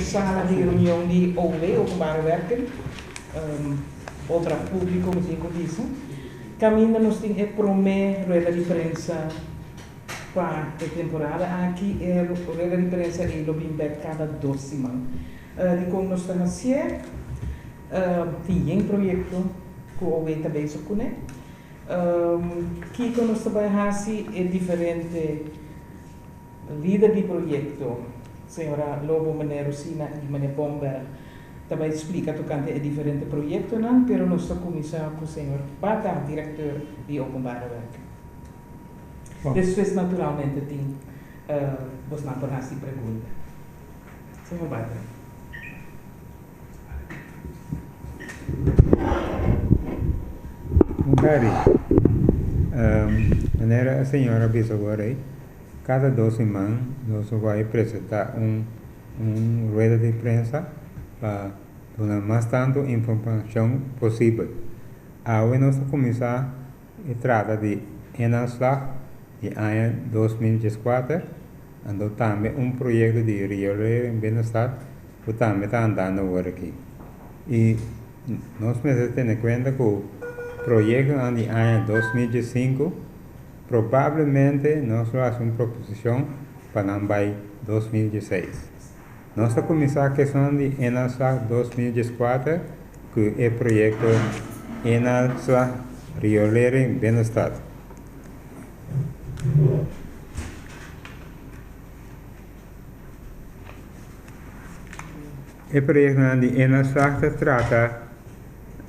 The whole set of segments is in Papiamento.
sala di reunion di OW, Openbare Werken, Obra Públiko mi tin ku bisa, kaminda nos tin e promé rueda di prensa pa e temporada aki. E rueda di prensa ei lo bin bèk kada dos siman. Dikon nos ta hasié? Tin yen proyekto ku OW ta bezig kuné. Kiko nos ta bai hasi e diferente lider di proyekto, señora Lobo, meneer Rosina i meneer Bomberg ta bai splika tokante e diferente proyektonan, pero nos ta kuminsá ku señor Bata, direkteur di Openbare Werken. Despues naturalmente tin bosnan por hasi pregunta. Señor Bata. Gary, Manera e señor a bisa awor ei, kada dos siman nos lo bai presentá un un rueda di prensa pa duna mas tantu informashon posibel. Awe nos ta kuminsá e trata di inhaalslag di aña 2014. Anto tambe un proyekto di riolering binnenstad ku tambe ta andando awor aki. I nos mester tene kuenta ku proyektonan di aña 2015 probablemente nos lo hasi un proposishon pa nan bai 2016. Nos ta kuminsá ku esun di Enalslag 2014 ku e proyekto Enalslag Riolering Binnenstad. E proyektonan di Enalslag ta trata,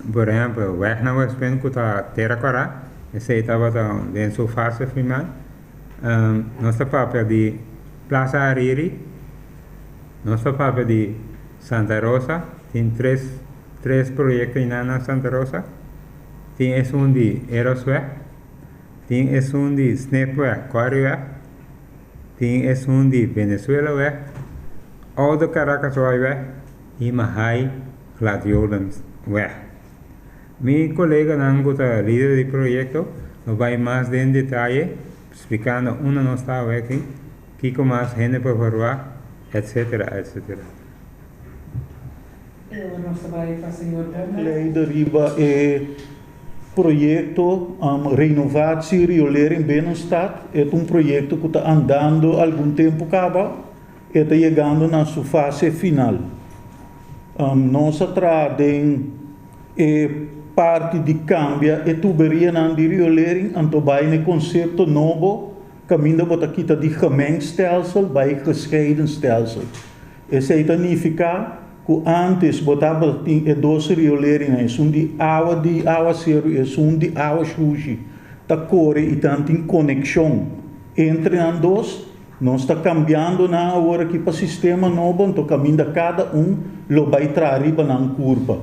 por ehèmpel, wèg na Westpunt ku ta Tera Kòrá, esei tabata den su fase final. Nos ta papia di Plaza Hariri, nos ta papia di Santa Rosa, tin tres proyekto einan na Santa Rosa, tin esun di Erosweg. Tin esun di Snipweg, Kòriweg, tin esun di Venezuelaweg, Oude Caracaswaiweg i Mahai Gladiolenweg. Mi koleganan ku ta lider di proyekto lo bai mas den detaye splikando unda nos ta aweki, kiko mas hende por verwagt, etcetera, etcetera. E ora nos ta bai pa señor Bernard. Leider riba e proyekto Renovatie Riolering Binnenstad. E ta un proyekto ku ta andando algun tempu kaba, e ta yegando na su fase final. Nos a traha den e parti di kambia e tuberianan di riolering anto bai na e konsepto nobo kaminda bo ta kita di gemengd stelsel bai gescheiden stelsel. Esei ta nifiká ku ántes bo tabata tin e dos rioleringnan, esun di awa di awaseru i esun di awa shushi, ta kore i tan tin konekshon entre nan dos. Nos ta kambiando nan awor aki pa sistema nobo, anto kaminda kada un lo bai traha riba nan kurpa.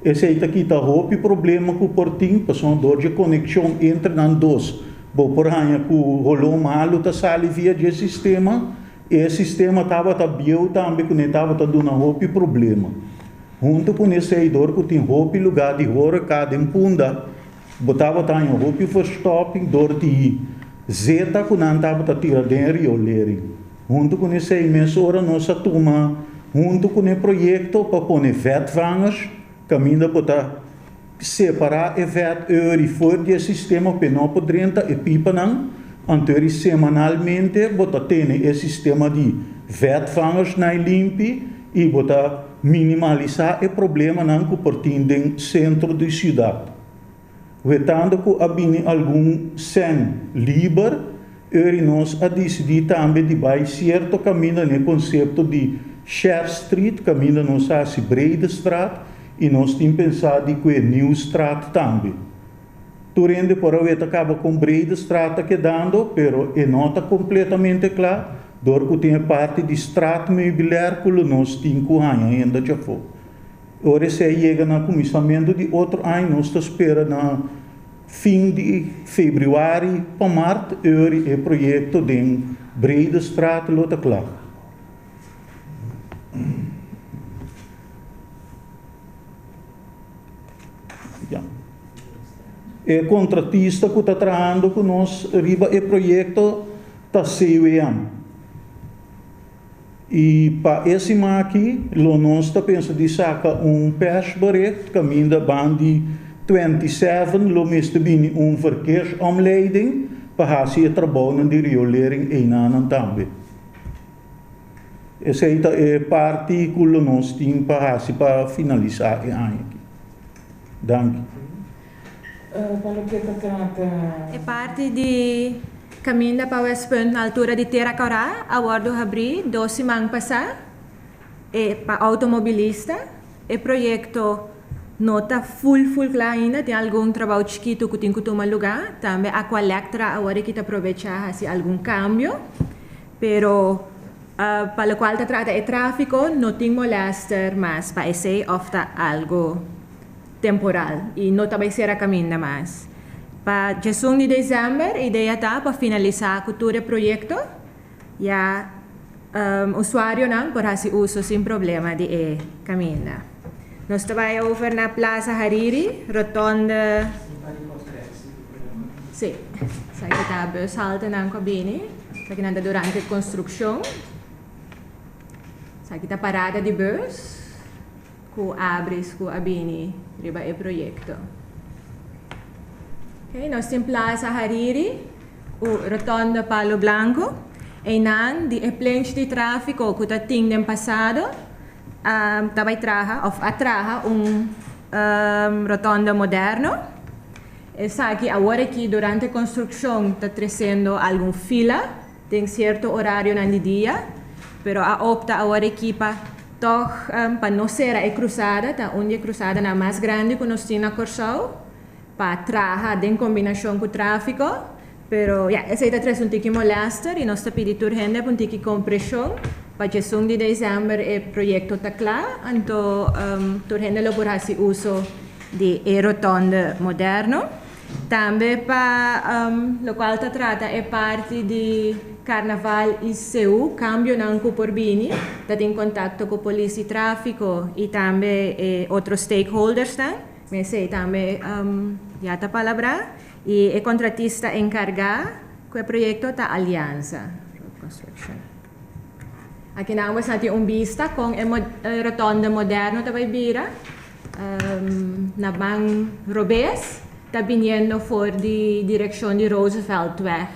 Esei ta kita hopi problema ku por tin, pasobra dor dje konekshon entre nan dos bo por haña ku holó malu ta sali via dje sistema. E sistema tabata bieu tambe ku ne tabata duna hopi problema. Huntu ku nesei dor ku tin hopi lugá di horeka den Punda, bo tabata haña hopi verstopping dor di zeta ku nan tabata tira den riolering. Huntu ku nesei mesora nos a tuma huntu ku ne proyekto pa pone vetvangers kaminda bo ta Separá e vèt euri for di e sistema p'e no por drenta e pipanan, anto eri semanalmente bo ta tene e sistema di vètvangers nai limpi i bo ta minimalisá e problemanan ku por tin den sentro di siudat. Wetando ku a bini algun sèn liber, eri nos a disidí tambe di bai sierto kaminda n'e konsepto di Share Street kaminda nos a hasi Breedestraat I nos tin pensá di ku e Nieuwstraat tambe. Tur hende por a weta kaba kon Breedestraat ta kedando, pero e no ta kompletamente kla dor ku tin e parti di straatmeubilair ku lo nos tin ku haña henda djafó. Ora esei yega na kuminsamentu di otro aña nos ta spera na fin di febrüari pa mart eur e proyekto den Breedestraat lo ta kla. E kontratista ku ta trahando ku nos riba e proyekto ta CWM. I pa e siman aki lo nos ta pensa di saka un persbericht kaminda bandi 27 lo mester bini un verkeersomleiding pa hasi e trabounan di riolering einanan tambe. Esei ta e parti ku lo nos tin pa hasi pa finalisá e aña aki. Danki. Pa loke ta trata. E parti di kaminda pa Westpunt na altura di Tera Kòrá a wòrdu habrí dos siman pasá e pa outomobilista. E proyekto no ta ful ful kla ainda, tin algun trabou chikitu ku tin ku tuma lugá. Tambe Aqualectra awor aki ta probechá hasi algun kambio, pero pa lokual ta trata e tráfiko no tin molèster mas pa esei òf ta algu temporal i no ta bai sera kaminda mas. Pa 11 di desèmber idea ta pa finalisá ku tur e proyekto, ya usuarionan por hasi uso sin problema di e kaminda. Nos ta bai over na Plaza Hariri, rotonde. Sí, esaki ta bushaltenan ku a bini, esakinan ta durante konstrukshon. Esaki ta parada di bus. Ku abris ku a bini riba e proyekto. Ok, nos tin Plaza Hariri ku Rotonda Palo Blanco. Einan di e plenchi di tráfiko ku ta tin den pasado a ta bai traha òf a traha un rotonda moderno. Esaki awor aki durante konstrukshon ta tresendo algun fila den sierto orarionan di dia, pero a opta awor aki pa tòg pa no sera e krusada, ta un di e krusadanan mas grandi ku nos tin na Kòrsou, pa traha den kombinashon ku tráfiko, pero ya, esei ta trese un tiki molèster i nos ta pidi tur hende pa un tiki kompreshon, pa 11 di desèmber e proyekto ta kla, anto tur hende lo por hasi uso di e rotònde moderno. Tambe pa lokual ta trata e parti di Karnaval i Seú, kambionan ku por bini, ta tin kontakto ku polis di tráfiko i tambe e otro stakeholdersnan. Esei tambe ya ta palabrá i e kontratista enkargá ku e proyekto ta Alianza Road Construction. Akinan bo sa tin un bista kon e rotonde moderno ta bai bira. Na ban robes ta biniendo for di direkshon di Rooseveltweg.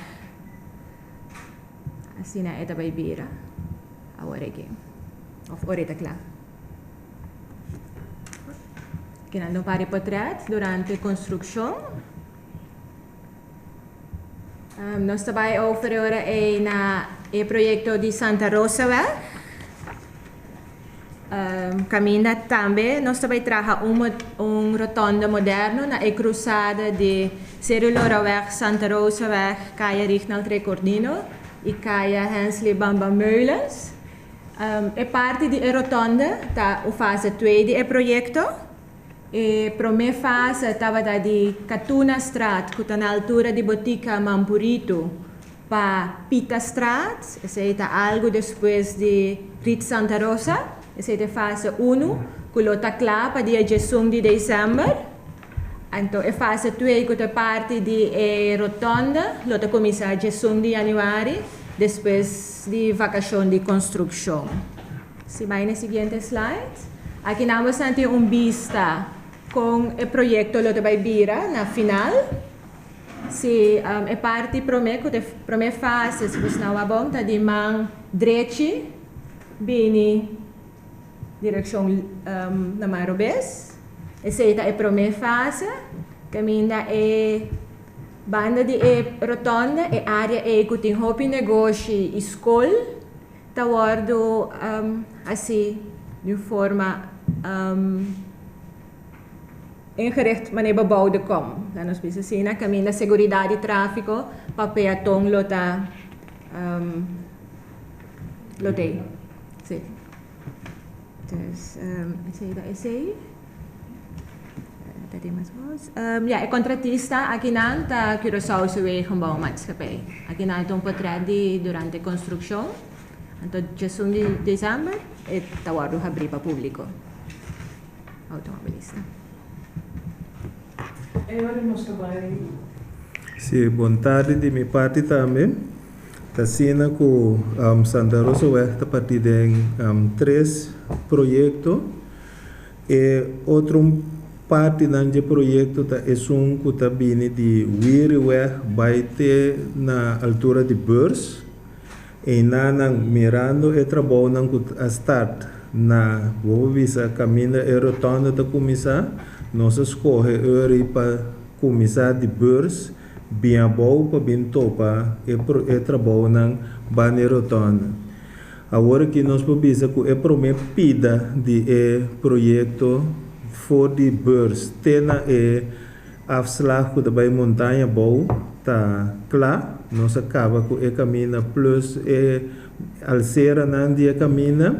Asina e ta bai bira awor aki òf ora e ta kla. Kinan ta un par di potret durante konstrukshon. Nos ta bai over e ora ei na e proyekto di Santa Rosaweg. Kaminda tambe nos ta bai traha un un rotonde moderno na e krusada di Seru Loraweg, Santa Rosaweg, Kaya Rignald Recordino i Kaya Hensley Bamba Meulens. E parti di e rotonde ta un fase twee di e proyekto. E promé fase tabata di Katunastraat ku ta na altura di Botika Mampuritu pa Pitastraat, esei ta algu despues di Rit Santa Rosa. Esei ta e fase unu ku lo ta kla pa dia 11 di desèmber. Anto e fase twee ku ta parti di e rotònde lo ta kuminsá 11 di yanüari despues di vakashon di konstrukshon. Si bai na e siguiente slide. Aki nan bo san tin un bista kon e proyekto lo ta bai bira na final. Si e parti promé ku ta e promé fase, si bo sna wak bon, ta di man drechi bini direkshon na man robes. Esei ta e promé fase kaminda e banda di e rotonde, e área ei ku tin hopi negoshi i skol, ta wòrdu hasi di un forma ingericht manera bebouw de kom. Laat nos bisa asina, kaminda seguridat di tráfiko pa peaton lo ta lo t'ei. Sí. Dus esei ta esei. Ta tin mas kos? Ya, e kontratista akinan ta Curaçaose Wegenbouwmaatschappij. Akinan ta un potret di durante konstrukshon. Anto 11 di desèmber e ta wòrdu habrí pa públiko outomobilista. E ora nos ta bai. Sí, bon tardi di mi parti tambe. Ta asina ku Santa Rosaweg ta partí den tres proyekto. E otro partinan dje proyekto ta esun ku ta bini di Wiriweg bai te na altura di Beurs. Einanan mirando e trabounan ku a start na bo por bisa kaminda e rotonde ta kuminsá, nos a skohe ori pa kuminsá di Beurs bin abou pa bin topa e e trabounan banda e rotonde. Awor aki nos por bisa ku e promé pida di e proyekto for di Beurs te na e afslag ku ta bai Montaña Bou ta kla. Nos a kaba ku e kaminda plus e alseranan di e kaminda.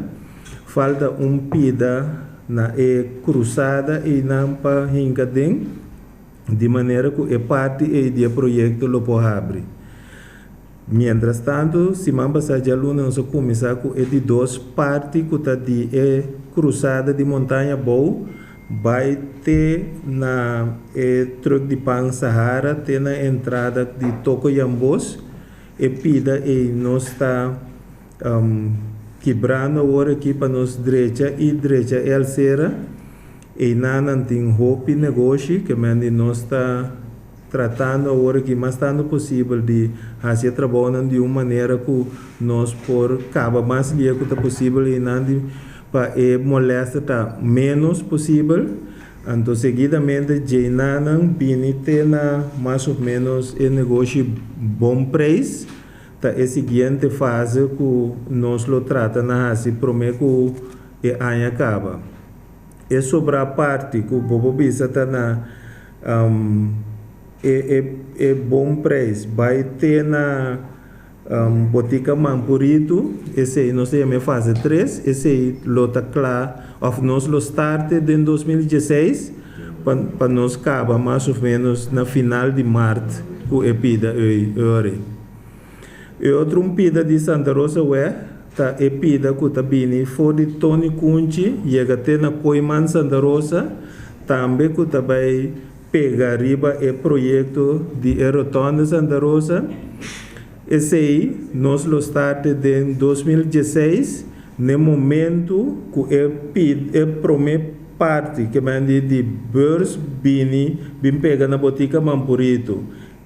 Falta un pida na e krusada einan pa hinka den, di manera ku e parti ei di e proyekto lo por habri. Mientras tantu, siman pasá djaluna nos a kuminsá ku e di dos parti ku ta di e krusada di Montaña Bou bai te na e trùk di pan Sahara te na entrada di Toko Yambos. E pida ei nos ta kibrando awor aki pa nos drecha i drecha e alsera. Einan nan tin hopi negoshi ke men di nos ta tratando awor aki mas tantu posibel di hasi e trabounan di un manera ku nos por kaba mas lia ku ta posibel einan di pa e molèster ta ménos posibel. Anto seguidamente djeinanan bini te na mas òf ménos e negoshi bon preis ta e siguiente fase ku nos lo trata na hasi promé ku e aña kaba. E sobrá parti ku bo por bisa ta na e e e bon preis bai te na Botica Mampuritu, esei nos ta yama e fase tres, esei lo ta kla òf nos lo starte den 2016 pa pa nos kaba mas òf ménos na final di mart ku e pida ei ori. E otro un pida di Santa Rosa Weg ta e pida ku ta bini for di Tony Kunchi yega te na Kooiman Santa Rosa, tambe ku ta bai pega riba e proyekto di e rotonde Santa Rosa. Esei nos lo starte den 2016 n'e momentu ku e pid e promé parti ke men di di beurs bini bin pega na Botica Mampurito.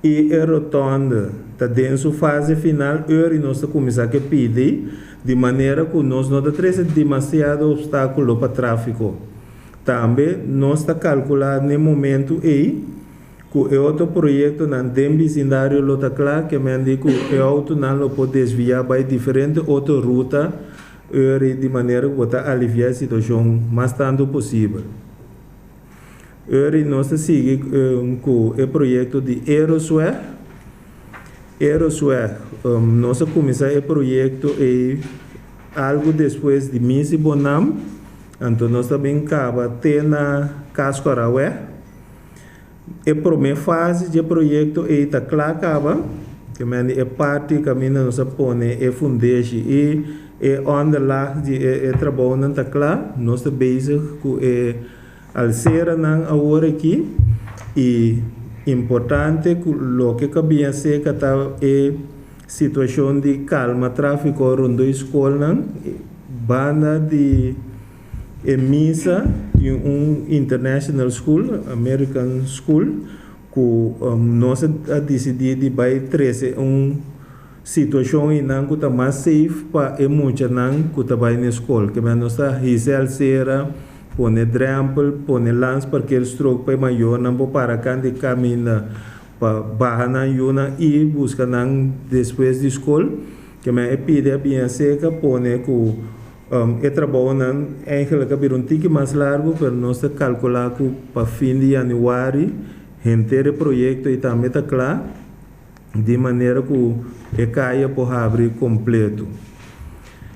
I e rotonde ta den su fase final eur i nos ta kuminsá ke pidi di manera ku nos no ta trese demasiado opstákulo pa tráfiko. Tambe nos ta kalkulá n'e momentu ei ku e otro proyektonan den bisindario lo ta kla, ke men di ku e outonan lo por desviá bai diferente otro ruta eur i di manera ku bo ta aliviá e situashon mas tantu posibel. Uri nos ta sigui ku e proyekto di Erosweg. Erosweg, nos a kuminsá e proyekto ei algu despues di Misi Bonam, anto nos ta bin kaba te na Kasko Araweg. E promé fase dje proyekto ei ta kla kaba, ke men di e parti kaminda nos a pone e fundeshi i e onderlaag di e trabounan ta kla. Nos ta bezig ku e alseranan awor aki i importante ku loke ka biña seka ta e situashon di kalma tráfiko rondó e skolnan banda di e misa tin un international school, American school, ku nos a disidí di bai trese un situashon einan ku ta mas safe pa e muchanan ku ta bai na e skol. Ke men nos ta hisa e alsera, pone drèmpel, pone landsparkeerstrook pa e mayornan por para kant di kaminda pa baha nan yunan i buska nan despues di skol. Ke men e pidi a biña seka pone ku e trabounan eigenlijk a bira un tiki mas largu, pero nos ta kalkulá ku pa fin di yanüari henter e proyekto ei tambe ta kla. Di manera ku e kaya por habri kompleto.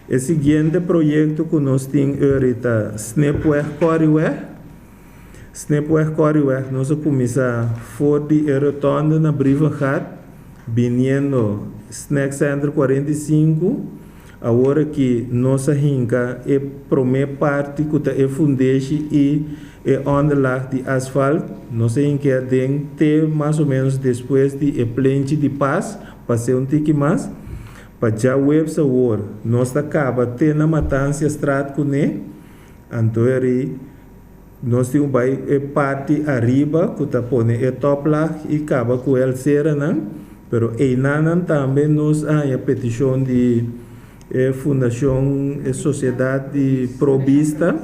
E siguiente proyekto ku nos tin ori ta Snipweg Kòriweg. Snipweg Kòriweg nos a kuminsá for di e rotonde na Brievengat biniendo Snack Center 45. Awor aki nos a hinka e promé parti ku ta e fundeshi i e onderlaag di asfalt. Nos a hink'é aden te mas o ménos despues di e plenchi di Pas, pas'é un tiki mas. Pa djaweps awor nos ta kaba te na Matansiastraat kuné, anto eri nos tin ku bai e parti ariba ku ta pone e toplaag i kaba ku e alseranan, pero einanan tambe nos a haña petishon di e fundashon e sosiedat di Pro Bista.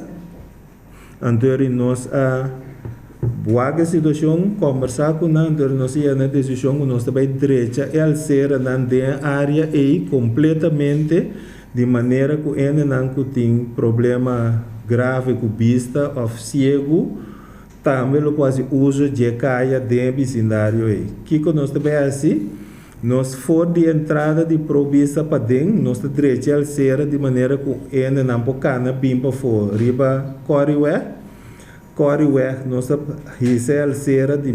Anto eri nos a wak e situashon, kòmbersá ku nan, anto eri nos a yega na e desishon ku nos ta bai drecha e alseranan den e área ei kompletamente, di manera ku hendenan ku tin problema grave ku bista òf siegu tambe lo por hasi uso dje kaya den e bisindario ei. Kiko nos ta bai hasi? Nos for di entrada di Pro Bista paden, nos ta drecha alsera di manera ku hendenan por kana bin pafó riba Kòriweg. Kòriweg nos ta hisa e alsera di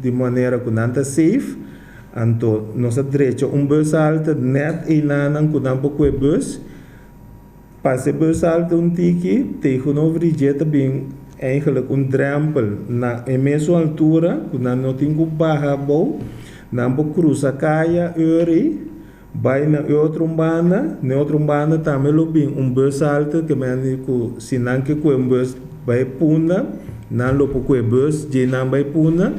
di manera ku nan ta safe. Anto nos ta drecha un bushalte nèt einanan ku nan por kue bus. Pasa e bushalte un tiki, tegenover di dje ta bin eigenlijk un drempel na e mesun altura ku nan no tin ku baha abou. Nan por krusa kaya ori bai na e otro un banda. Na e otro un banda tambe lo bin un bushalte ke mende ku si nan ke kue un bus bai Punda, nan lo por kue bus dje nan bai Punda.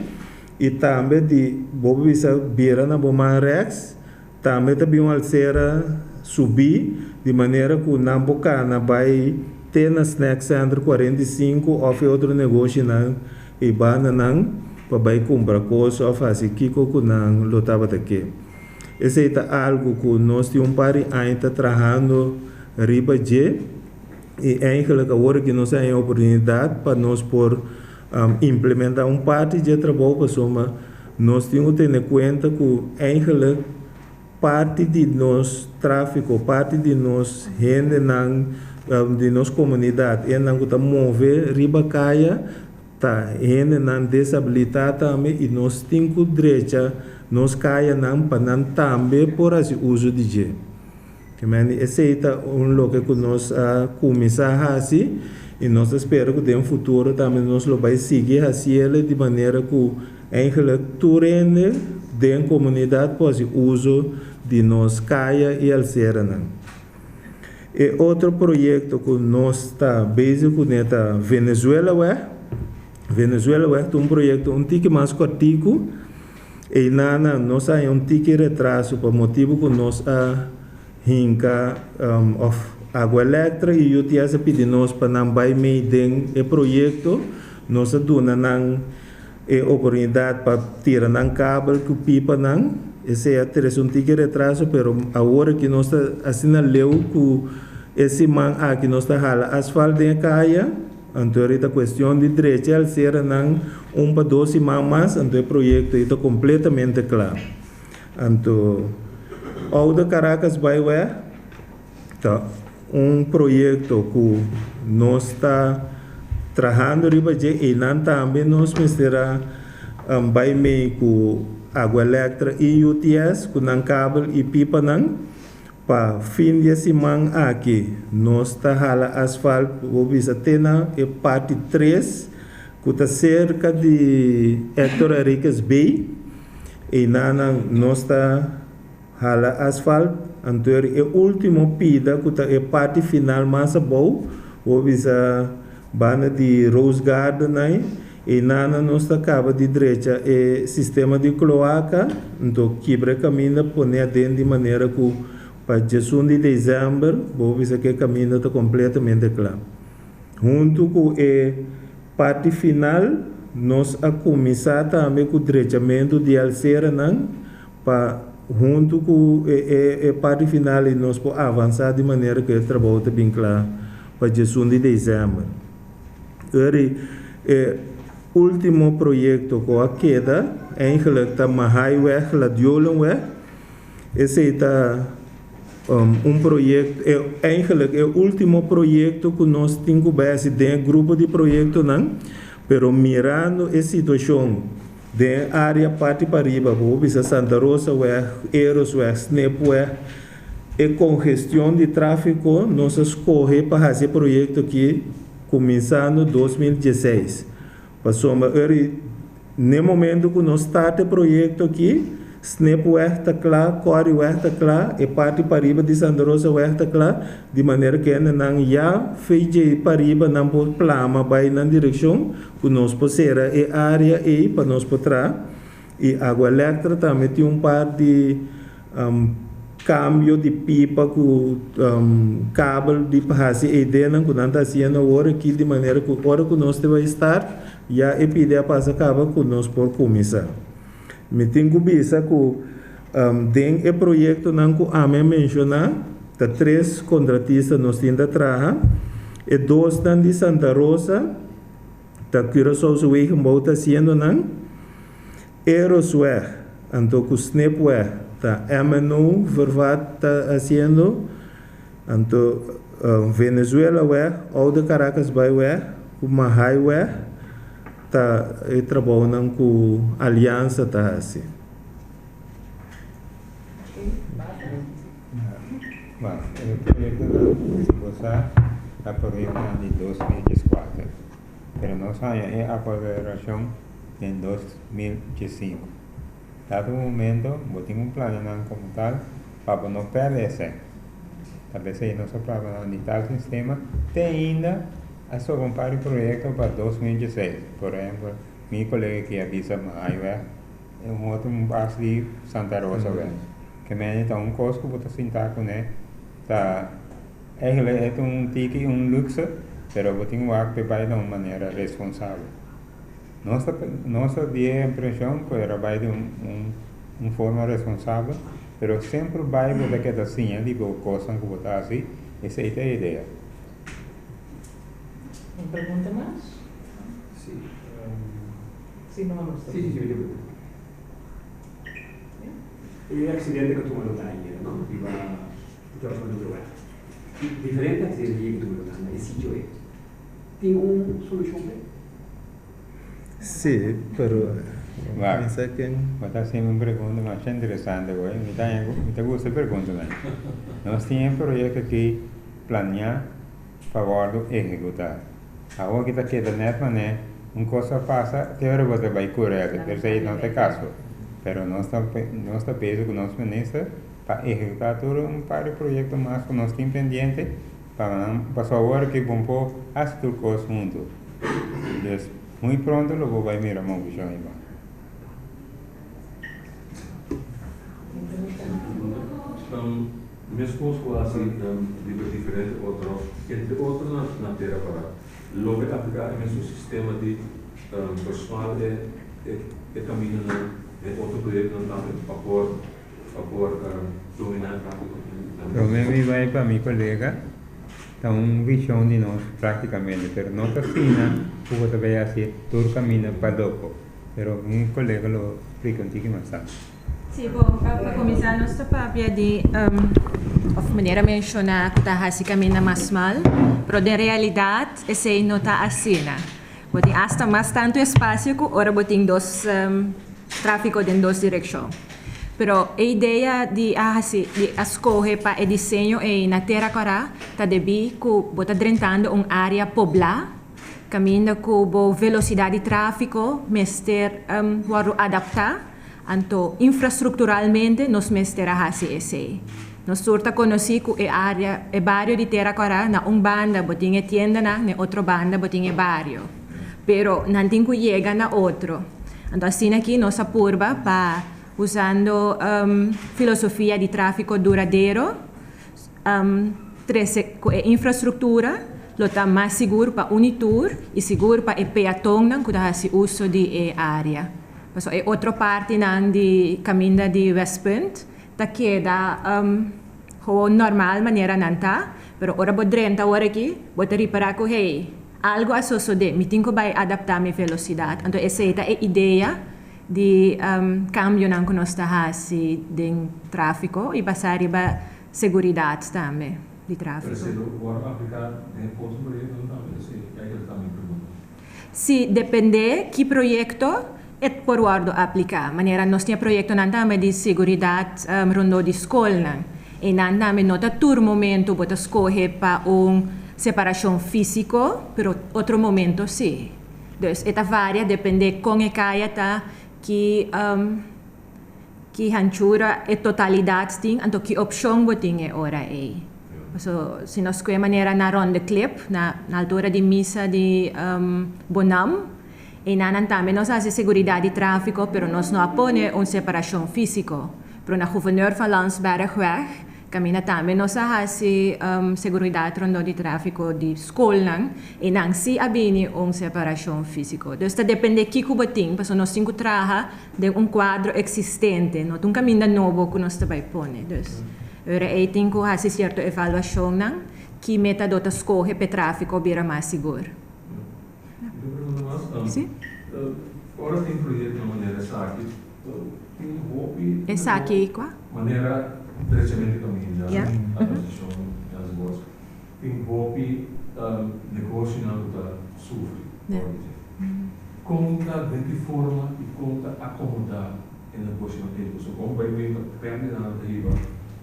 I tambe di bo por bisa bira na bo man rèks. Tambe ta bin un alsera subí di manera ku nan por kana bai te na Snack Center 45 òf e otro negoshinan ei bandanan pa bai kumpra kos òf hasi kiko ku nan lo tabata ke. Esei ta algu ku nos tin un par di aña ta trahando riba dje i eigenlijk awor aki nos a haña oportunidat pa nos por implementá un parti dje trabou pasobra Nos tin ku tene kuenta ku eigenlijk parti di nos tráfiko, parti di nos hendenan di nos komunidat, hendenan ku ta move riba kaya ta hendenan desabilitá tambe i nos tin ku drecha nos kayanan pa nan tambe por hasi uso di dje. Kimendi esei ta un loke ku nos a kuminsá hasi i nos ta spera ku den futuro tambe nos lo bai sigui hasiel di manera ku eigenlijk tur hende den komunidat por hasi uso di nos kaya i alseranan. E otro proyekto ku nos ta bezig kuné ta Venezuelaweg. Venezuelaweg ta un proyekto un tiki mas kòrtiku. Eynana nos a haña un tiki retraso pa motibu ku nos a hinka òf Agua Electra i UTS a pidi nos pa nan bai mei den e proyekto. Nos a duna nan e oportunidat pa tira nan kabel ku pipanan. Esei a trese un tiki retraso pero awor aki nos ta asina leu ku e siman aki nos ta hala asfalt den e kaya. Anto eri ta cuestion di drecha al cera nan un pa dos siman mas, anto e proyecto ei ta completamente cla. Anto Oude Caracas Byweg ta un proyecto cu nos ta trahando riba dje, einan tambe nos mester a bay mei cu Agua Electra y UTS cu nan kabel y pipanan. Pa fin di e siman aki nos ta hala asfalt bo bisa te na e parti tres ku ta serka di Hector Henriquez Bay. Einanan nos ta hala asfalt anto e ultimo pida ku ta e parti final mas abou bo bisa banda di Rose Garden ai. Einanan nos ta kaba di drecha e sistema di kloaka, nto kibra e kaminda pone aden di manera ku pa 11 di desèmber bo bisa ku e kaminda ta kompletamente kla. Huntu ku e parti final nos a kuminsá tambe ku drechamentu di alseranan pa huntu ku e parti final ei nos por avansá di manera ku e trabou ta bin kla pa 11 di desèmber. Eri e ultimo proyecto cu a keda eigenlijk ta Mahaiweg Gladiolenweg. Esey ta un proyecto, eigenlijk e ultimo proyecto cu nos tin cu bay haci den e grupo di proyectonan, pero mirando e situacion den e area parti pariba, bo por bisa Santa Rosaweg, Erosweg, Snipweg, E kongestion di tráfiko nos a skohe pa hasi e proyekto aki kuminsando 2016. Pasobra eri n'e momento ku nos start e proyekto aki, Snipweg ta kla, Corrieweg ta kla, e parti pariba di Santa Rosaweg ta kla, di manera ku hendenan ya fe'i pariba nan por plama bai nan direkshon, ku nos por sera e área ei pa nos por traha. I Aqualectra tambe tin un par di kambio di pipa ku kabel di pa hasi e ideanan ku nan ta hasiendo awor aki di manera ku ora ku nos te bai start ya e pidi a pasa kaba ku nos por kuminsá. Mi tin ku bisa ku den e proyektonan ku ami a menshoná ta tres kontratista nos tin ta traha. E dosnan di Santa Rosa ta Curaçaose Wegenbouw ta hasiendo nan, Erosweg anto ku Snipweg ta MNO Vervat ta hasiendo, anto Venezuelaweg, Oude Caracasbaaiweg ku Mahaiweg. Ta e trabounan ku Aliansa ta hasi. Bueno, e proyektonan, si bo sa, ta proyektonan di 2014, pero nos haña e aprobacion den 2015. Dado momento, bo tin un planonan komo tal pa bo no pèrdè esei. Ta p'esei nos a planonan di tal sistema te ainda. A sobra un par di proyekto pa 2016. Por ehempel, mi kolega aki a bisa Maaiweg i un otro un bas di Santa Rosa weg. Ke mende ta un kos ku bo ta sinta kuné ta eigenlijk e ta un tiki un luxe, pero bo tin wak p'e bai na un manera responsabel. Nos ta nos ta di e impreshon ku era bai di un un un forma responsabel, pero semper bai bo ta keda siña di bo kosnan ku bo ta hasi, esei ta e idea. Un pregunta mas? Si. Si no, nos ta. Si, si, si, mi tin pregunta. E accidente cu a tuma lugar ayera, no? Riba George Maduroweg. Diferente accidente yega tuma lugar na e sitio ei. Tin un solucion p'e? Si, pero mi sa ken. Bo ta hasiendo un pregunta masha interesante hoy. Mi ta mi ta gusta e preguntanan. Nos tin e proyecto aki planea pa wordo ehecuta. Awor ki ta keda net mane un cos a pasa te ora bo ta bay cura esaki, pero esey no ta e caso. Pero nos ta nos ta bezig cu nos minister pa ehecuta tur un par di proyecto mas cu nos tin pendiente pa nan pasobra awor ki bon por haci tur cos hunto. Dus muy pronto lo bo bay mira movecion ayba. Meskos ku hasi riba diferente otro, entre otro na tera para loke apliká e mesun sistema di personal e kamindanan den otro proyektonan tambe pa por pa por dominá e tráfiko. Promé mi bai pa mi kolega, ta un vishon di nos práktikamente, pero no ta asina ku bo ta bai hasi tur kaminda pa loko, pero mi kolega lo splika un tiki mas tardi. Sí, bon, pa kuminsá nos ta papia di òf manera menshoná ku ta hasi kaminda mas smal, pero den realidat esei no ta asina. Bo tin asta mas tantu espasio ku ora bo tin dos tráfiko den dos direkshon. Pero e idea di a hasi di a skohe pa e diseño ei na Tera Kòrá ta debí ku bo ta drentando un área poblá kaminda ku bo velosidat di tráfiko mester wòrdu adaptá. Anto infrastrukturalmente nos mester a hasi esei. Nos tur ta konosí ku e área, e bario di Tera Kòrá, na un banda bo tin e tiendanan, na e otro banda bo tin e bario. Pero nan tin ku yega na otro. Anto asina aki nos a purba pa usando filosofia di tráfiko duradero trese ku e infrastruktura lo ta mas sigur pa un i tur i sigur pa e peatonnan ku ta hasi uso di e área. Pasobra e otro partinan di kaminda di Westpunt ta keda gewoon normal manera nan ta, pero ora bo drenta awor aki, bo ta ripará ku hey, algu a sosodé, mi tin ku bai adaptá mi velosidat. Anto esei ta e idea di kambionan ku nos ta hasi den tráfiko i basá riba seguridat tambe di tráfiko. Pero esei lo wòrdu apliká den otro proyektonan tambe? Esei eigenlijk ta mi pregunta. Si depende ki proyekto e por wordo aplica. Manera nos tin e proyektonan tambe di seguridat rondó di skolnan. Einan tambe no ta tur momento bo ta skohe pa un separashon físiko, pero otro momento si. Dus e ta varia depende kon e kaya ta, ki. Ki hanchura e totalidat tin, anto ki opshon bo tin e ora ei. So, si nos kue manera na Ronde Klip, na altura di misa di Bonam, einan tambe nos a hasi seguridat di tráfiko, pero nos no a pone un separashon físiko. Pero na Gouverneur van Lansbergweg, kaminda tambe nos a hasi seguridat rondó di tráfiko di skolnan, einan sí a bini un separashon físiko. Dus ta dependé kiko bo tin, pasobra nos tin ku traha den un kuadro eksistente, no ta un kaminda nobo ku nos ta bai pone. Dus, ora ei tin ku hasi sierto evaluashonnan ki metado ta skohe p'e tráfiko bira mas sigur. Mi ta pregunta mas, Sí. ora tin proyektonan manera esaki, tin hopi Esaki kua? Manera drechamentu di kaminda, adaptashon enzovoorts. Tin hopi negoshinan ku ta sufri for di dje. Kon ta den ki forma i kon ta akomodá e negoshinan ei? Pasobra kon bai bin ta pèrdidanan ta hiba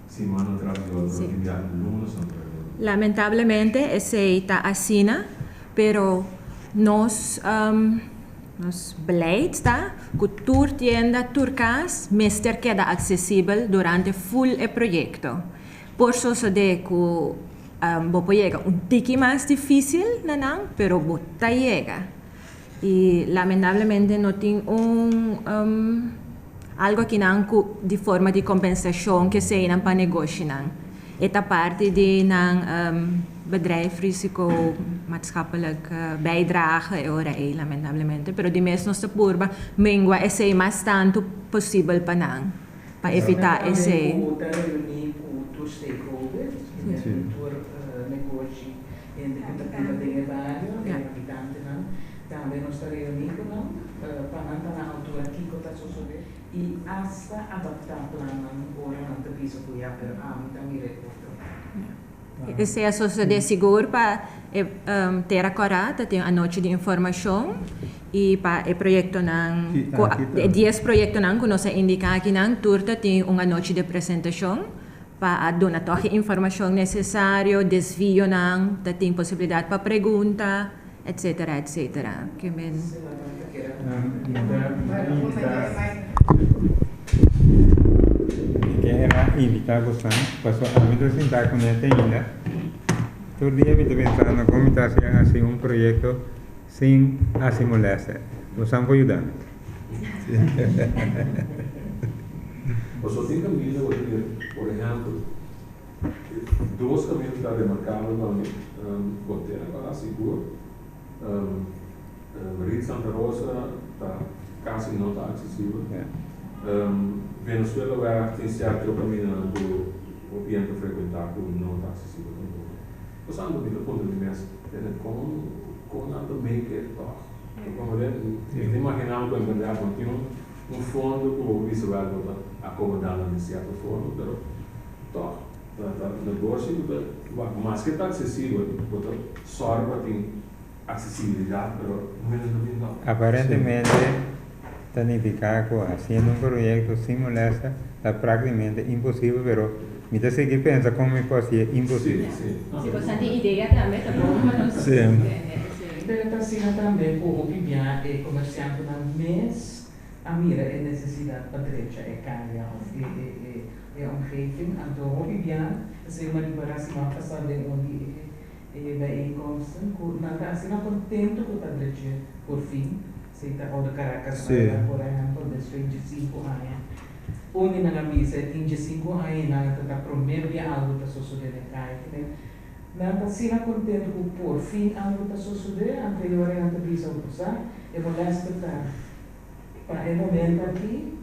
simannan tras di otro, tin bia lunasnan tras di otro. Lamentablemente esei ta asina, pero nos nos beleid ta ku tur tienda, tur kas mester keda aksesibel durante ful e proyekto. Por sosodé ku bo por yega un tiki mas difísil na nan, pero bo ta yega. I lamentablemente no tin un algu akinan ku di forma di kompensashon ke eseinan pa negoshinan. E ta parti di nan bedrijfsrisico maatschappelijk bijdrage e ora ei lamentablemente. Pero di mes nos ta purba mengua esei mas tantu posibel pa nan. Pa evitá esei. Ku ta reuní ku tur stakeholders, tur negoshi, hende ku ta biba den e bario, e habitantenan. Tambe nos ta reuní ku nan pa nan ta na altura kiko ta sosodé i asta adaptá plannan ora nan ta bisa ku ya, pero ami ta mira e otro. Esei a sosodé sigur pa e Tera Kòrá ta tin anochi di informashon i pa e proyektonan ku e dies proyektonan ku nos a indiká akinan tur ta tin un anochi di presentashon pa a duna tòg e informashon nesesario, desvionan, ta tin posibilidat pa pregunta, etsetera etsetera. Ke men. Mi ke era invitá bosan, pasobra ami ta sintá ku nete ainda. Tur dia mi ta pensando kon mi ta hasi hasi un proyekto sin hasi molèster. Bosan por yuda mi. Pasobra tin kaminda ku ta bira, por ehèmpel, dos kaminda ta remarkabel pa mi, Kontena pa sigur. Rit Santa Rosa ta kasi no ta aksesibel. Venezuela wèg tin sierto kamindanan ku hopi hende ta frekuentá ku no ta aksesibel tampoko. Pasando mi ta puntra mi mes, tene kon kon nan ta make it tòg? Mi ta imaginá ku en bèrdat no tin un fondo ku bo por bisa wèl bo ta akomodá nan den sierto forma, pero tòg ta ta negoshi ku ta maske ta aksesibel bo ta sòru pa tin Aksesibilidat, pero no ta bin tòg. Aparentemente ta nifiká ku hasiendo un proyekto sin molèsta ta práktikamente imposibel, pero mi ta sigui pensa kon mi por hasié imposibel. Si bo sa tin idea tambe ta bon pa nos tende esei. Pero ta asina tambe ku hopi bia e komersiantenan mes a mira e nesesidat pa drecha e kaya òf e omgeving. Anto hopi bia esei un ripará siman pasá den un di e E bijeenkomsten ku nan ta asina kontentu ku ta dreche por fin, si ta Oude Caracas Rueda por ehèmpel despues di sinku aña. Un di nan a bisa e tin diesinku aña i nan a ta ta promé bia algu ta sosodé den kaya. Ke men nan ta asina kontentu ku por fin algu ta sosodé, anto e ora nan ta bisa bo sa e molèster ta pa e momento aki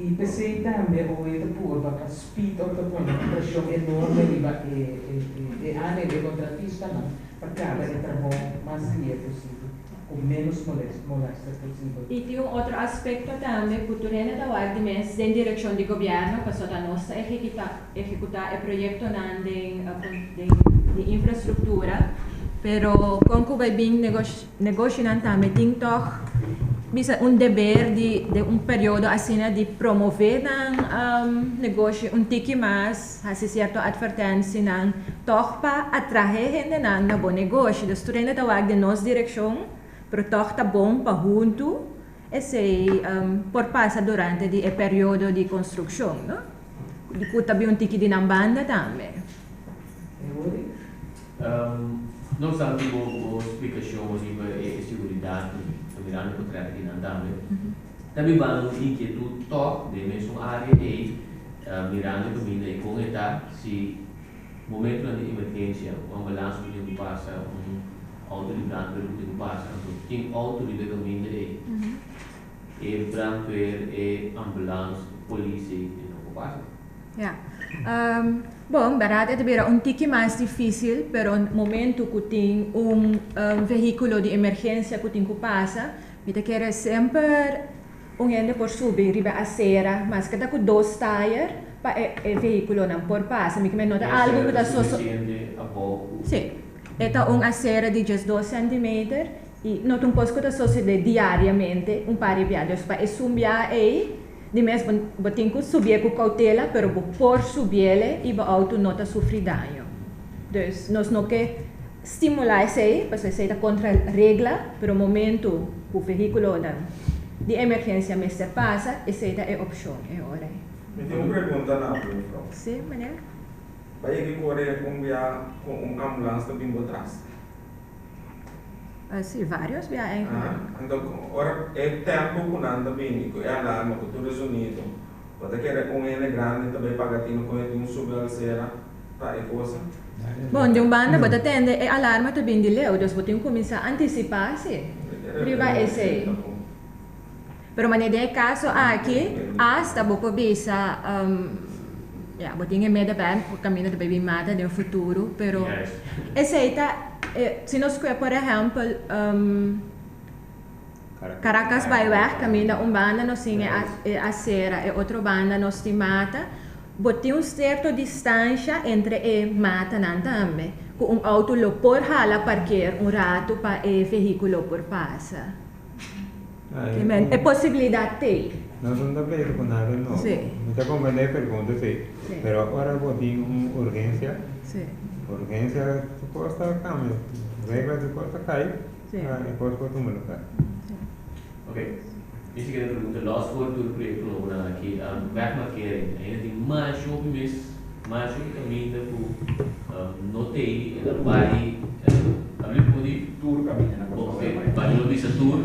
i p'esei tambe oe ta purba pa speed up ta pone un preshon enorme riba e ane e kontratistanan pa kaba e trabou mas lihe posibel ku ménos molèster posibel. I tin un otro aspekto tambe ku tur hende ta wak di mes den direkshon di gobièrnu pasobra ta nos ta ehekutá e proyektonan den di infrastruktura pero kon ku bai bin Negoshinan tambe tin tòg bisa un deber di den un periodo asina di promové nan negoshi un tiki mas, hasi sierto atvertensinan tòg pa atrahe hendenan na bo negoshi. Dus tur hende ta wak den nos direkshon, pero tòg ta bon pa huntu. Esei por pasa durante di e periodo di konstrukshon, no? Di ku ta bin un tiki di nan banda tambe. No obstante bo splikashon riba e seguridat ta mirando ku trèt di nan tambe, ta bibando un inkietut tòg den mesun área ei, mirando kaminda i kon e ta si momentunan di emergensia un ambulans ku tin ku pasa, un outo di brandweer ku tin ku pasa, anto tin outo riba e kaminda ei, e brandweer, e ambulans, polis ei no por pasa. Ja. Bon, bèrdat e ta bira un tiki mas difísil, pero momentu ku tin un vehíkulo di emergensia ku tin ku pasa, mi ta kere semper un hende por subi riba asera, maske ta ku dos tayer, pa e vehíkulonan por pasa. Mi kimen no ta algu ku ta soso. Sí, e ta un asera di 12 centimeter i no ta un kos ku ta sosodé diariamente un par di bia. Dus pa esun bia ei. Di mes bo tin ku subié ku koutela, pero bo por subiele i bo outo no ta sufri daño. Dus nos no ke stimulá esei, pasobra esei ta kontra regla, pero momentu ku vehíkulonan di emergensia mester pasa, esei ta e opshon e ora ei. Mi tin un pregunta na bo, mevrouw. Sí, meneer. Bo a yega kore un bia ku un ambulans ta bin bo tras? Sí, varios bia eigenlijk. Ah, anto ora e tempo ku nan ta bini ku e alarma ku tur e zonido, bo ta kere un hende grandi ta bai paga tino ku e tin un subi alsera pa e cosa? Bon, di un banda bo ta tende e alarma ta bini di leu, dus bo tin kuminsá antisipá sí riba esei. Pero manera den e kaso aki, asta bo por bisa, ya, bo tin e medewerker ku kaminda ta bai bin mata den futuro, pero esei ta, si nos kue por ehèmpel Caracas Byweg kaminda un banda nos tin e asera, e otro banda nos tin mata, bo tin un sierto distansha entre e matanan tambe, ku un outo lo por hala parkeer un ratu pa e vehíkulo por pasa. E posibilidat t'ei. Nos no ta bezig ku nada nobo. Mi ta komprendé e pregunta si. Pero ora bo tin un urgensia, urgensia tur kos ta kambia, regla tur kos ta kai, e kos por tuma lugar. Ok, mi siguiente pregunta, los for tur proyecto nobonan aki, wegmarkering, ainda tin masha hopi mes, masha hopi caminda cu no t'ei, e ta bai, abli por di? Tur caminda na Kòrsou ta bai. Bai no bisa tur,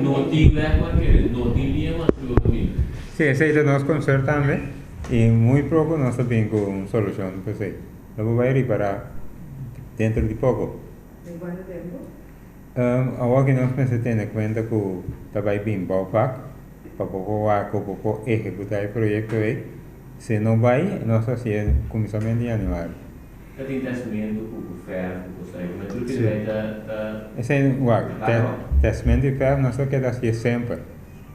no tin wegmarkering, no tin liña mas riba caminda. Sí, esei ta nos concern tambe y muy poco nos ta bin cu un solucion pa esei. Lo bo bai ripara dentro di poco. Den cuanto tempo? Awor ki nos mester tene kuenta ku ta bai bin bouwvak pa bo por wak ku bo por ehekutá e proyekto ei. Si no bai, nos ta hasié kuminsamentu di yanüari. Ta tin tèstmentu ku ku fèrf ku kos ei, ma tur kende bai ta ta. Esei wak, tèstmentu di fèrf nos ta keda hasié semper,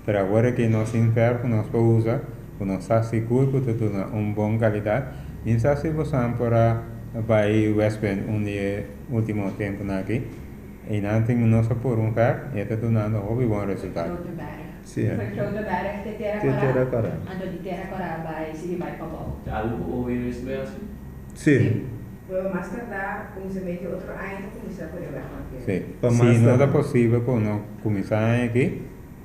pero awor aki nos tin fèrf ku nos por usa ku nos sa sigur ku ta duna un bon kalidat. Mi sa si bosan por a bai Westpunt un di e ultimo tempunan aki. Einan tin nos a pur un vèr i e ta dunando hopi bon resultado. Grote Berg. Sí. For Grote Berg te Tera Te Tera Kòrá, Kòrá. anto di Tera Kòrá bai sigui bai pabou. Ta algu ku OWS bai hasi? Sí. Pero mas tardá kuminsamentu di otro aña ta kuminsá ku e wegmarkering. Sí. Pa Si mas no ta tardá. posibel ku no kuminsá aña aki,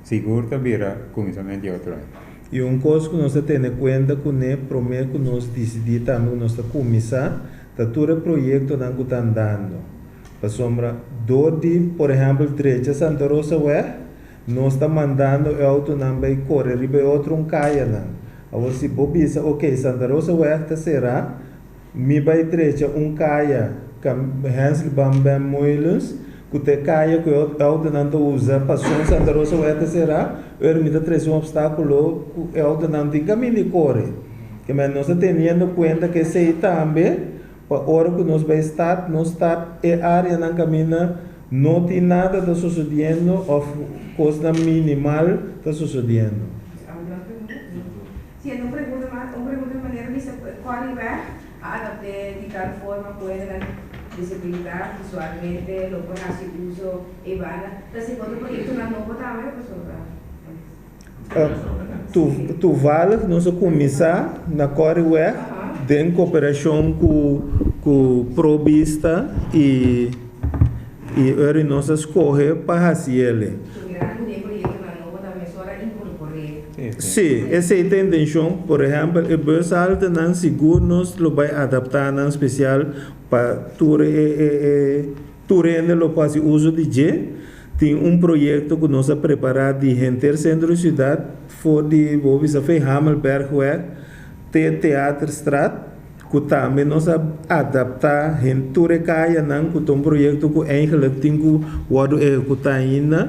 sigur ta bira kuminsamentu di otro aña. I un kos ku nos ta tene kuenta kuné promé ku nos disidí tambe ku nos ta kuminsá, ta tur e proyektonan ku ta andando. Pasobra dor di, por ehèmpel, drecha Santa Rosa wèg, nos ta mandando e outonan bai kore riba e otro un kayanan. Awor si bo bisa, oke, Santa Rosa wèg ta será, mi bai drecha un kaya, Hensley Bam Bam Meulens, ku ta e kaya ku e outonan ta usa pasobra Santa Rosa wèg ta será, ora mi ta trese un opstákulo ku e outonan tin kaminda di kore. Ke men nos ta teniendo kuenta ku esei tambe. Pa ora ku nos bai start, nos start e áreanan kaminda no tin nada ta sosodiendo òf kosnan minimal ta sosodiendo. Sí, un pregunta mas, un pregunta di manera bisa ku e Corrie-weg a adapt'é di tal forma ku hendenan disabilidat visualmente lo por hasi uso ei banda. Ta si otro proyektonan nobo tambe pasobra. Toevallig nos a kuminsá na Corrieweg den koperashon ku ku Pro Bista i i ora nos a skohe pa hasi ele. Si, esei ta intencion. Por ehempel, e bushaltenan sigur nos lo bay adapta nan special pa tur e e e tur hende lo por haci uso di dje. Tin un proyecto cu nos a prepara di henter centro di ciudad for di bo bisa fe Hamelbergweg te Theaterstraat cu tambe nos a adapta hen tur e cayanan cu ta un proyecto cu eigenlijk tin cu wordo ehecuta ainda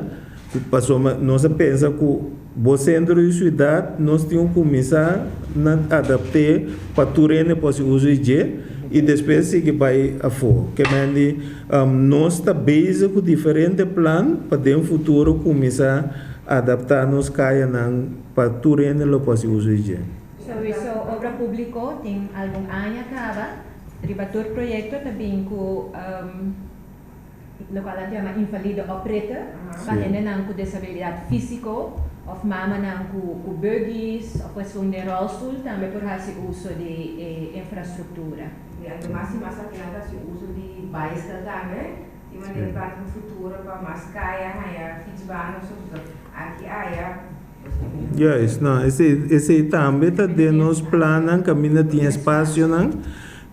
cu pasobra nos a pensa cu bo centro di ciudad nos tin cu cuminsa na adapte pa tur hende por haci uso di dje y despues sigui bay afo. Kemendi nos ta bezig cu diferente plan pa den futuro cuminsa adapta nos cayanan pa tur hende lo por haci uso di dje. Souiso Obra Publico tin algun aña caba riba tur proyecto ta bin cu locual nan ta yama invalide opritten pa hendenan cu desabilidad fisico of mamanan cu buggies of esun den rolstoel tambe por haci uso di e infrastructura. Y anto mas y mas aki nan ta haci uso di bicycle tambe, tin manera plan den futuro pa mas caya haya fietsbaan of so, aki aya. Juist, no, esei, esei tambe ta den nos plannan kaminda tin espasionan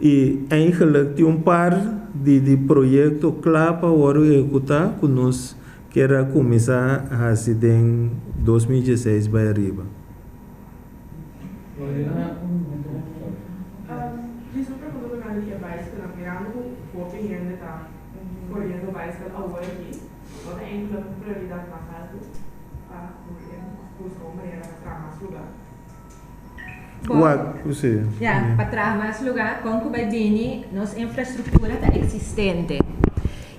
i eigenlijk tin un par di di proyekto kla pa wòrdu ehekutá ku nos kier a kuminsá hasi den 2016 bai ariba. Djis un pregunta tokante di e baiskelnan, mirando ku hopi hende ta koriendo baiskel awor aki, no ta enkele un prioridat mas haltu? Pa buska un manera pa traha mas lugá. Wak, si. Ya, pa traha mas lugá, kon ku bai bini nos infrastruktura ta eksistente.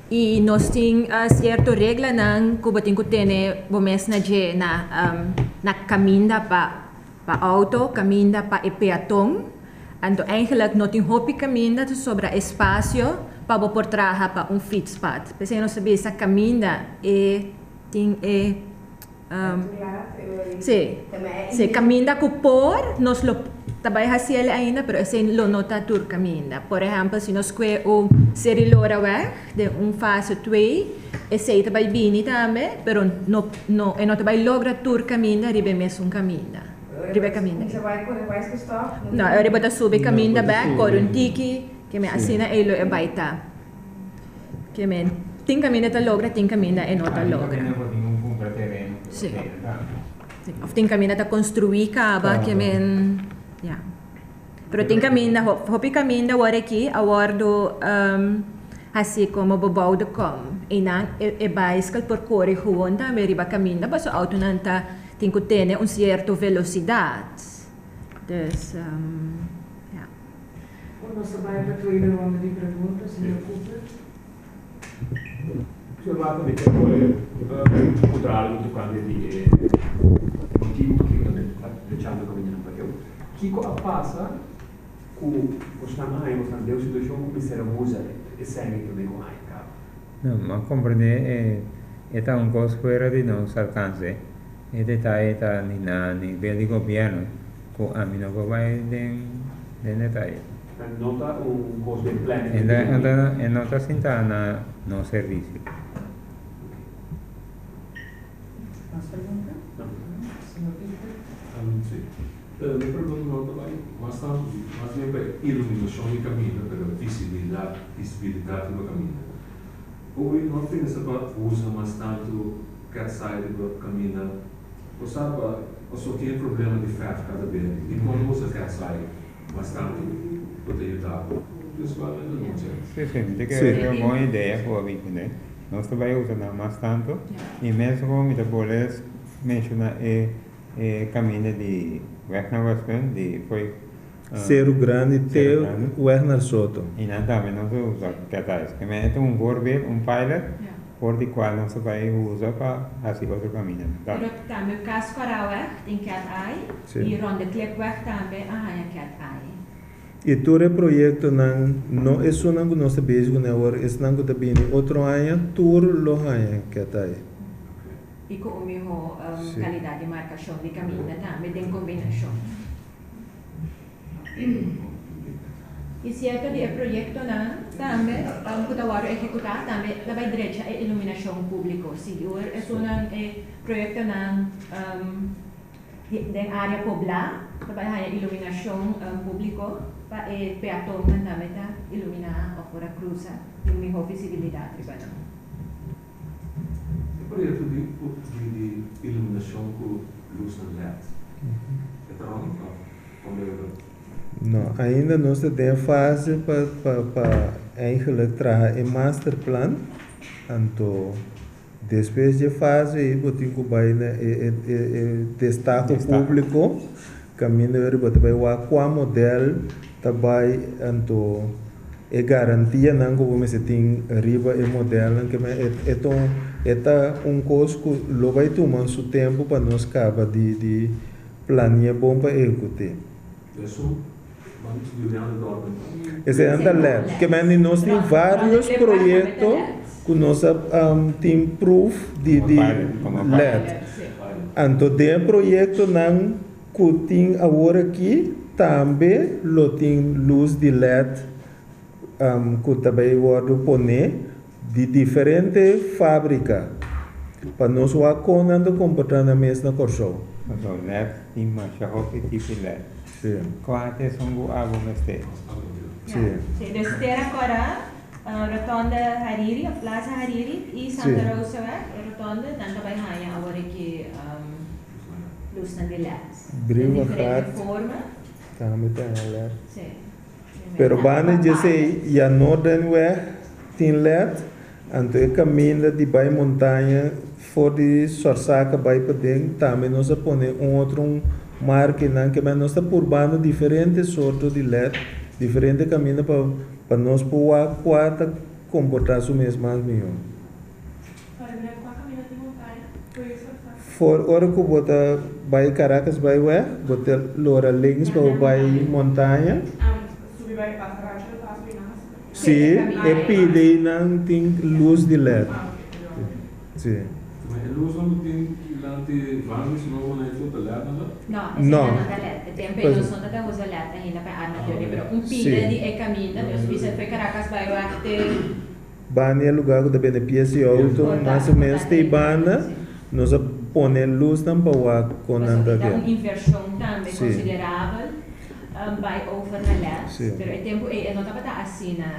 I nos tin sierto reglanan ku bo tin ku tene bo mes na dje na na kaminda pa pa outo, kaminda pa e peaton. Anto eigenlijk no tin hopi kaminda ta sobra espasio pa bo por traha pa un fietspad. P'esei nos ta bisa kaminda e Tin e sí, sí, kaminda ku por nos lo ta bai hasi el ainda, pero esei lo no ta tur kaminda. Por ehèmpel, si nos kue un Seriloraweg den un fase twee, esei ta bai bini tambe, pero no no e no ta bai logra tur kaminda riba e mesun kaminda, riba e kaminda ei. No, e riba ta subi kaminda bèk, kore un tiki, ke men asina ei lo e bai ta. Ke men tin kaminda ta logra, tin kaminda e no ta logra. Sí. Of tin kaminda ta konstruí kaba, ke men, ya. Pero tin kaminda, hopi kaminda awor aki a wòrdu hasi komo bebouwde kom. Einan e baiskel por kore gewoon tambe riba kaminda pasobra outonan ta tin ku tene un sierto velosidat. Dus, ya. Nos ta bai pa tweede ronde di pregunta, señor Cooper. Señor Marco, mi ke por puntra algu tokante di e motibu pakiko ta rechando kamindanan pareu. Kiko a pasa ku bosnan a haña bosnan den un situashon ku mester a usa e sèn ei promé ku aña kaba? No, mi a komprendé e ta un kos fuera di nos alkanse. E detaye ta ni na nivel di gobièrnu ku ami no por bai den den detaye. E no ta un kos den planning di gobièrnu. E no ta sintá na nos servisio. Mas pregunta? No. Señor Pieter? Si. Mi pregunta no ta bai mas tantu, mas bien pa e iluminashon di kaminda, pero visibilidat, visibilidat riba kaminda. Hopi no pensa pa usa mas tantu Catside riba kaminda. Bo sa pa paso tin e problema di fèf kada be. Dikon no usa catside mas tantu ku ta yuda bo? Principalmente anochi. Si, si, mi ta kere ta un bon idea ku bo a bin kuné. Nos ta bai usa nan mas tantu i mesmo mi ta bolbe menshoná e e kaminda di Weg naar Westpunt di foi Seru Grandi te Weg naar Soto. I nan tambe nos a usa cateyes. E ta un voorbeeld, un pilot. For di cual nos ta bay usa pa haci otro camindanan. Pero tambe Cas Coraweg tin Cat Eye y Ronde Klipweg tambe a haña Cat Eye. Y tur e proyectonan, no esunnan cu nos ta bezig cune awor, esnan cu ta bini otro aña, tur lo haña Cat Eye. Y cu un miho calidad di marcacion di caminda tambe den combinacion. I sierto di e proyektonan tambe ku ta wòrdu ehekutá tambe ta bai drecha e iluminashon públiko. Sigur esunnan e proyektonan Den área poblá ta bai haña iluminashon públiko pa e peatonnan tambe ta iluminá òf ora krusa tin mihó visibilidat riba nan. E proyekto di di iluminashon ku lusnan led e ta rònt òf kon debe ta? No, ainda nos ta den e fase pa pa pa eigenlijk traha e masterplan, anto Despues dje fase ei bo tin ku bai na e e destaho públiko kaminda wèr bo ta bai wak kua modèl ta bai anto e garantianan ku bo mester tin riba e modèlnan ke men e ta un e ta un kos ku lo bai tuma su tempu pa nos kaba di di plania bon pa ehekut'é. Esei ta led. Ke men di nos tin varios proyekto ku nos a tin proof di di led. Anto den e proyektonan ku tin awor aki tambe lo tin lus di led ku ta bai wòrdu pone di diferente fábrika pa nos wak kon nan ta komportá nan mes na Kòrsou. Pasobra led tin masha hopi tipi led. Sí. Kua ta esun ku abo mester? Sí. Sí, dus Tera Kòrá, Rotonde Hariri òf Plaza Hariri i Santa Rosaweg, e rotonde, nan ta bai haña awor aki lusnan di led. Den diferente forma. Tambe ta haña led. Sí. Pero banda di esei ya Noordenweg tin led, anto e kaminda di bai montaña for di Sorsaka bai paden tambe nos a pone un otro un markenan ke nos ta purbando diferente sorto di led, diferente kaminda pa pa nos por wak kua ta komportá su mes mas mihó. For ora ku bo ta bai Caracas bai wèg, bo ta lora links pa bo bai montaña. Sí, e pida einan tin lus di led. Sí. No. Sí. Banda e lugar ku ta bende pies di outo, mas o menos te banda nos a pone lusnan pa wak kon nan ta Pasobra ta keda. un invershon tambe Sí. konsiderabel bai over na leds, Sí. pero e tempu ei e no tabata asina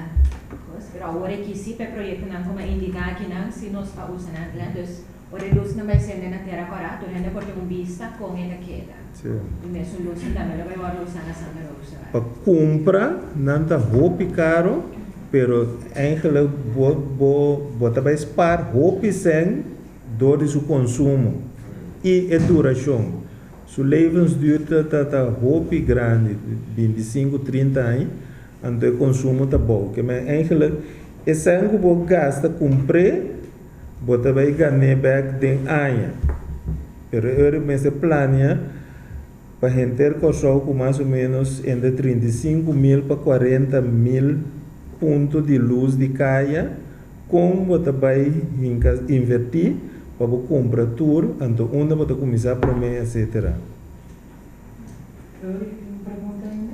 kos, pero awor aki si pa e proyektonan komo a indiká akinan si nos a usa nan led, dus ora e lusnan bai sende na Tera Kòrá tur hende por tin un bista kon e ta keda. Sí. I mesun lusnan tambe lo bai wòrdu usá na Santa Rosa. Pa kumpra nan ta hopi karo. Pero eigenlijk bo bo bo ta bai spaar hopi sèn dor di su konsumo i e durashon. Su levensduur ta ta ta hopi grandi, 25, 30 aña, anto e konsumo ta bou. Ke men eigenlijk e sèn ku bo gasta kumpr'é bo ta bai gan'é bèk den aña. Pero e ora mester plania pa henter Kòrsou ku mas o ménos entre 35.000 pa 40.000 punto di lus di kaya, kon bo ta bai hinka invertí pa bo kumpra tur, anto unda bo ta kuminsá promé etcetera. Roy, un pregunta ainda?